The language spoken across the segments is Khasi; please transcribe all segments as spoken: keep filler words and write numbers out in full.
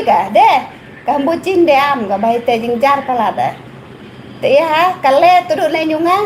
Ka de, ka hmbu chin de am, ka bai te jingjar palat de. Te ïa ha, ka le tudu ne nyunga,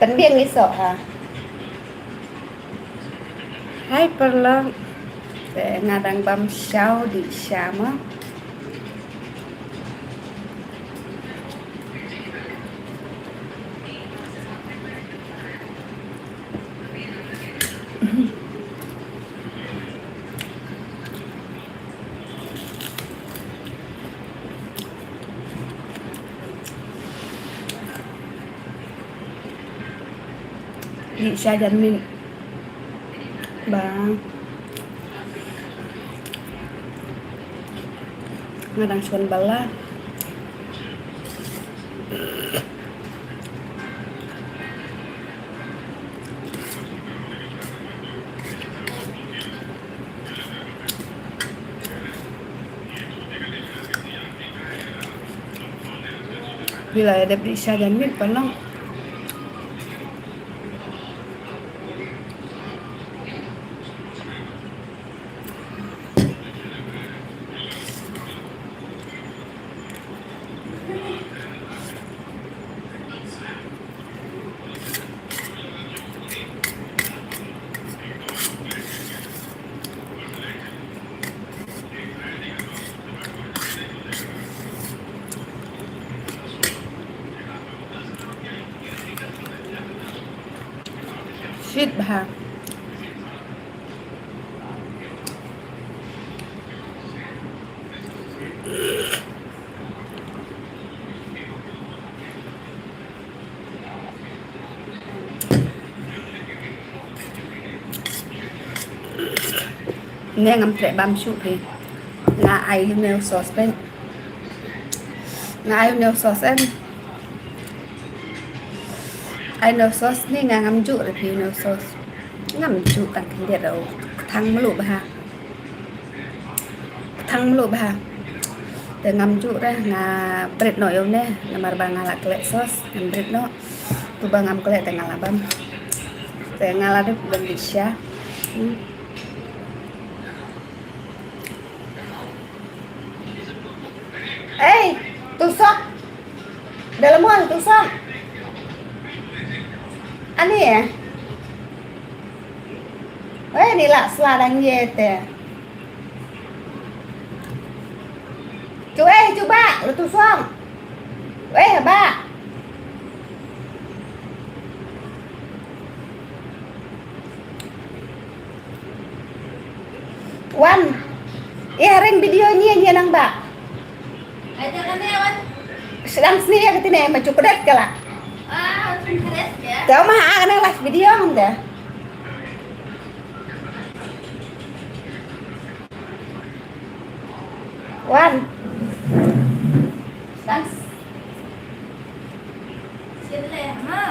pynbiang iso ha. Hai paralok, te nga dang bam shaw di sha ma. Di sha jan min. Ba. Nga dang shon bala. Bila dep di sha jan mit palang. Shit bha. Ne ngam treh bam shuh phi. Nga ai ïa u new sauce phi. Nga ai u new sauce em. Ai new sauce ne nga ngam juh re phi u new sauce. Ngam juh tang khyndiat re u. Kthang mluh bha. Kthang mluh bha. Te ngam juh re nga bret noh ïa une namar ba nga la khleh sauce ngam bret noh. Tu ba ngam khleh te nga la bam. Te nga la dep bam di sha. Hmm. Ei, tu sok. Dalam mall tu sok. Ani eh. Wei ni la sla dang ye te. Cu eh cuba lu tu sok. Wei ba. Wan. Ïa ring video ngi ngi nang ba. Sedang sini ya ketine ma cukup det kala. Tau ma ha nang live video ngan de. Wan. Sedang. Sini le ha.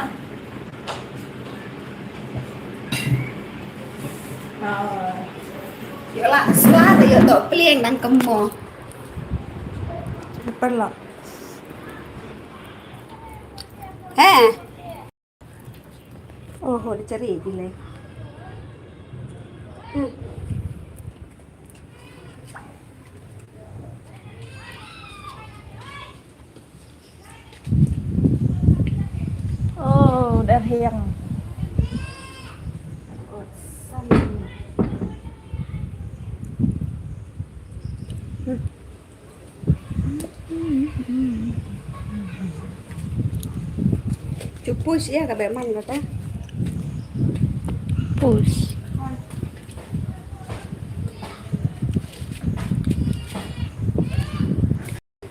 Ïoh lah sla te ïoh toh plieng dang kemo. Perlok. He. Oh, ho di cari di le. Hmm. Oh, dah hiang. Cu push ïa ka be man kata. Push.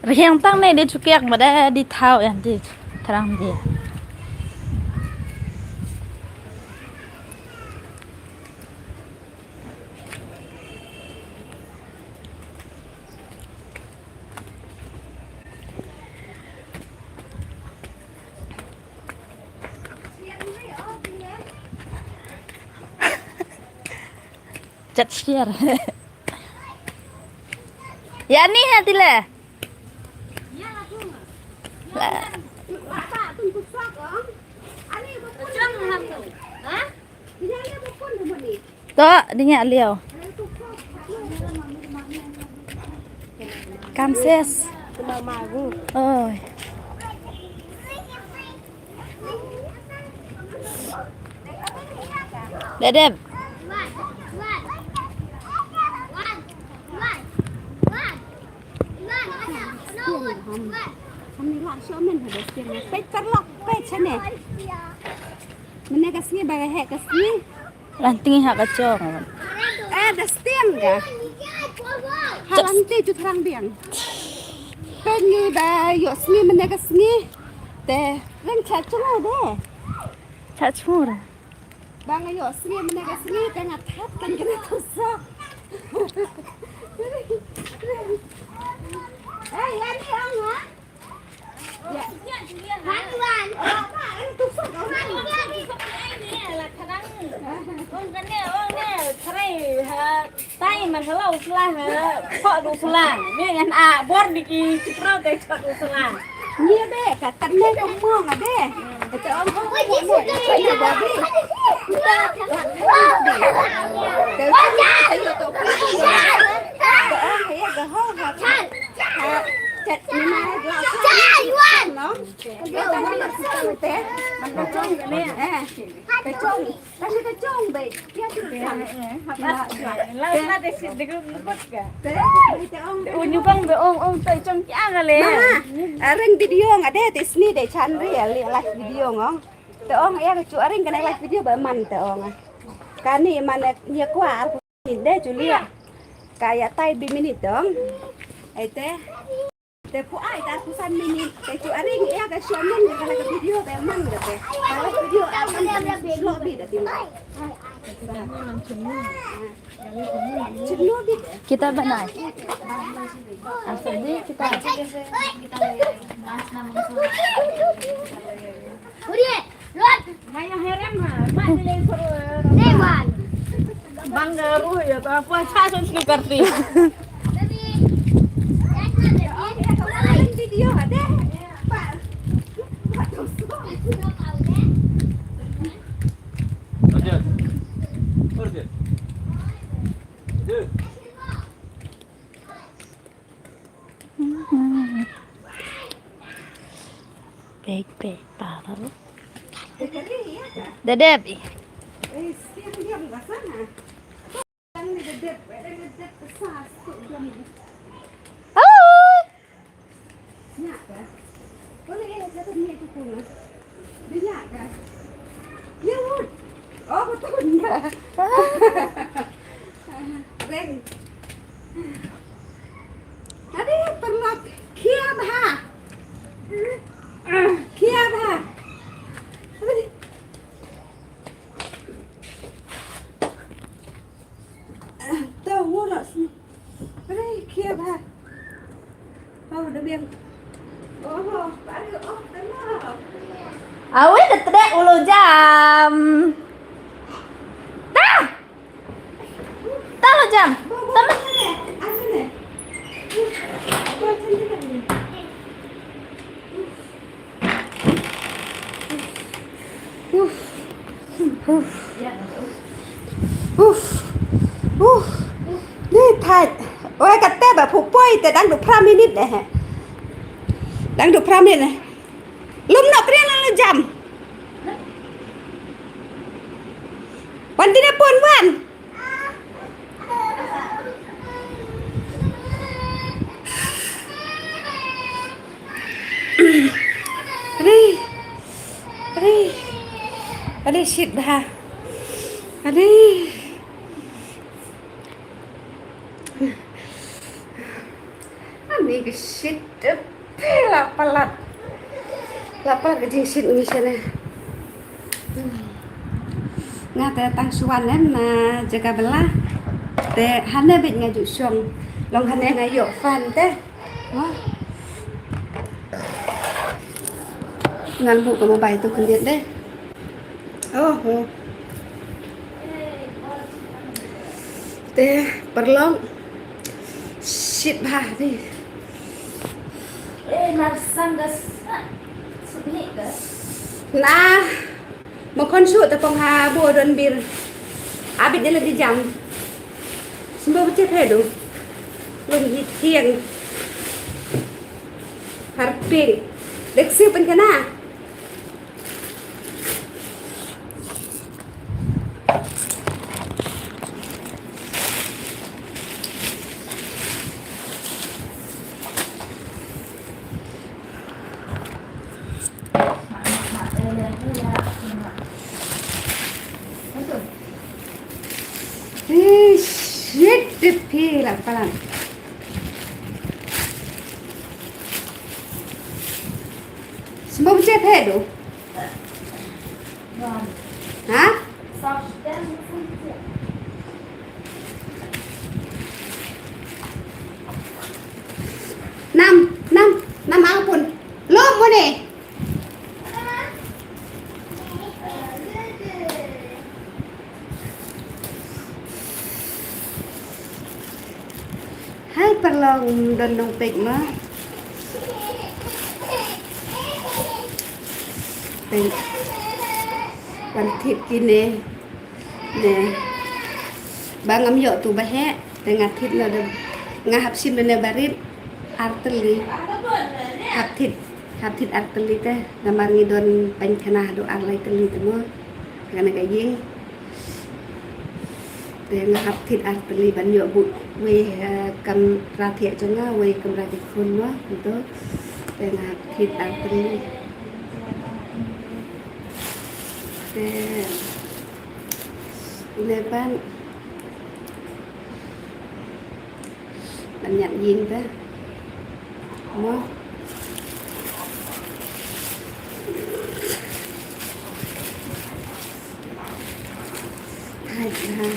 Rhiang tang ne di cukiak ba da di thau yan di thrang di. Chat share. Ya ni ha tila. La. To, dinga liau. Kam ses. Kena magu. Oi. Dedep. Peit paralok, peit shane. Mynne ka sngi ba ka heh ka sngi. Lang tngi ha ka chong. Eh, da stiang ka. Ha lang te ju thrang biang. Peit ngi ba ïoh sngi mynne ka sngi. Te reng cha chunga de. Cha chunga. Ba nga ïoh sngi mynne ka sngi te nga thap kan kena tusa. Eh, yani ang ha. Tai man hala usla ha. Kok du usla. Ni ngan a bor di ki chipro te kok usla. Ni be ka tan ne ko mo nga be. Te ong ko mo mo. Te ong ko mo mo. Areng video nga de te sni de chan ri ali live video ngong. Te ong ya ka chu areng kane live video ba man te ong. Kani man ya kwa ar ku de chu lia. Ka ya tai bi minit dong. Ai te. Te pu ai ta ku san minit. Te chu aring ya ka show min ka la ka video te man ka te. Ka la video a man ka slow bi da ti mai. Slow bi. Kita banai. Asal di kita. Udah, Rod. Maya herem ha. Maya le soro. Dewan. Bang garu ya ta apa sa sun snu karti. Video ada. Big, big bottle. Dadep. Oh! Ring. Ade, paralok. Khia bha. Khia bha. Tau ngulak sini. Ade, khia bha. Oh, da biang. Oh, baru oh, tengok. Awi da tdek ulu jam. Dah. Talo jam. Tama. Uf. Uf. Uf. Uf. Ni thait. Oi, kata ba phu poi te dang du phra minit deh. Dang du phra minit deh. Lum no priang lang jam. Wan tine pun wan. Ade. Ade. Ade shit bha. Ade. Ani ka shit te la palat. La palat ka jingshit ngi shane. Nga te tang shuwan em na jaga bela. Te hane bit nga ju shong. Long hane nga yok fan te. Wah. Ngan bu ka mobile tu kendit deh. Oh, oh. Te paralok. Shit bha ni. Eh, nar sang das. Sut ni das. Nah. Ma khon shu ta pong ha bo don bir. Abit de la di jam. Simbo bete phe du. Lum hi thiang. Arping. Dek siu pynkhana. Eh, shit, the pila palan. Semua macam apa tu? Ha? Nam, nam, nam ampun. Lom mo ne. Hai paralok, don nongpeit mo. Peit. Wan thied kine. Ne. Ba ngam ïoh tu ba heh, te nga thied noh de. Nga hap shim de ne barit. Ar tylli. Hap thied, hap thied ar tylli te. Namar ngi don pynkhana haduh ar lai tylli te mo. Kane ka ïing. Te nga hap thied ar tylli ban ïoh buh wei, eh, kamra thiah jong nga, wei kamra jingkhun mo, kumto. Te nga hap thied ar tylli. Te, ine pat. Ban ñiad ïing te. Mo. Hai, ha.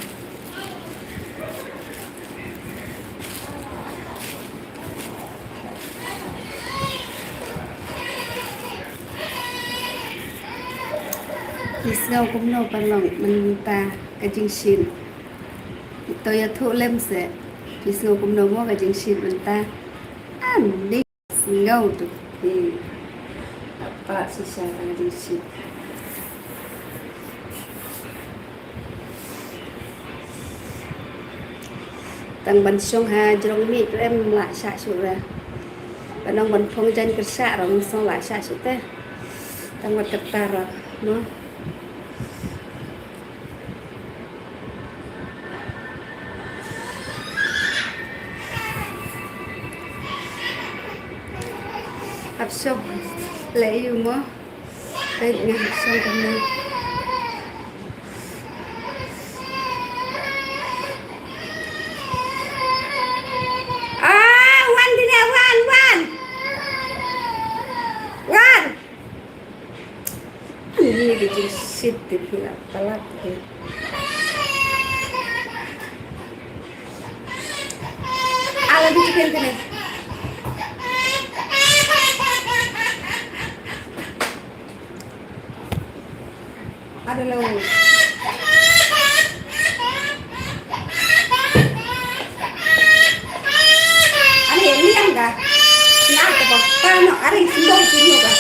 Phi sngew kumno paralok mynta ka jingshit? To ïathuh lem se. Phi sngew kumno mo ka jingshit mynta? Ani sngew tu. Hi. Apa shisha ka jingshit. Tang ban shong ha jrong mih tu em lah shah shuh re. Ban ong ban phong jaiñ kyrshah ruh ngam shong lah shah shuh te. Tang ban kata ruh, no. Hap shong leh ïa u mo. Peit nga hap shong kumne. Ah, wan dine, wan, wan. Wan. Ani ka jingshit te phi la palat te. Ala di chicken kene. Ada lo. Ani liang da. Na ka ba pa no, ari sindol sindol da.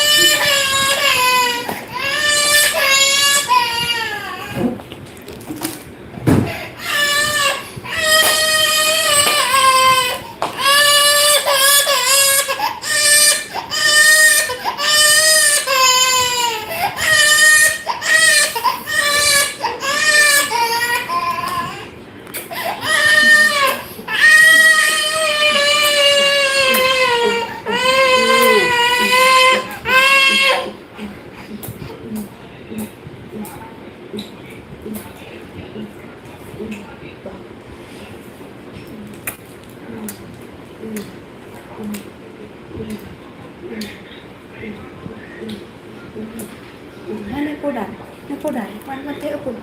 Hane powder, hane powder, wan, wan, te apun,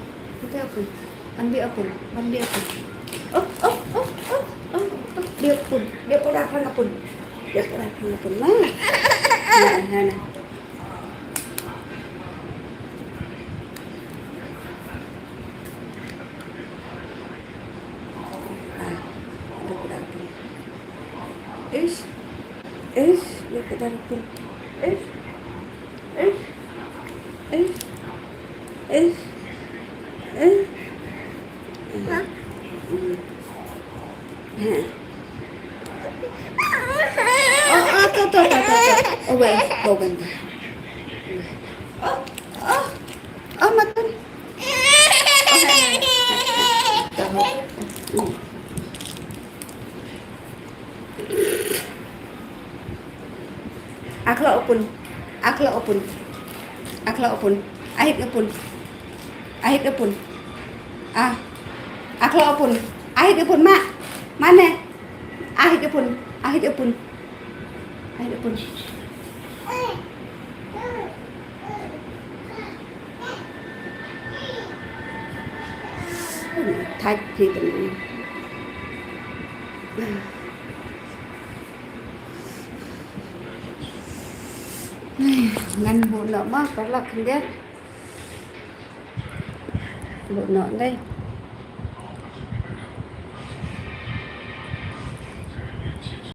te apun, wan, bi apun, wan, bi apun. Oh, oh, oh, oh, oh, oh, bi apun, bi powder, pang apun, bi powder, pang apun, na. Hane, hane. Ah, ada powder apun. Ish. Ish, ada powder apun. Ish. Ish. Ish. Ish. Ish. Hmm. Ha. Oh, oh, to, to, to, to, to. Away, bogan. Oh, oh, oh, matun. Akhla opun. Akhla opun. Akhla opun. Ahit opun. Ahit opun. Ah. Akhla opun. Ahit opun ma. Mane. Ahit opun. Ahit opun. Ahit opun. Thait phi tang. Ngan buh noh ma, paralok khyndiat. Buh noh dei.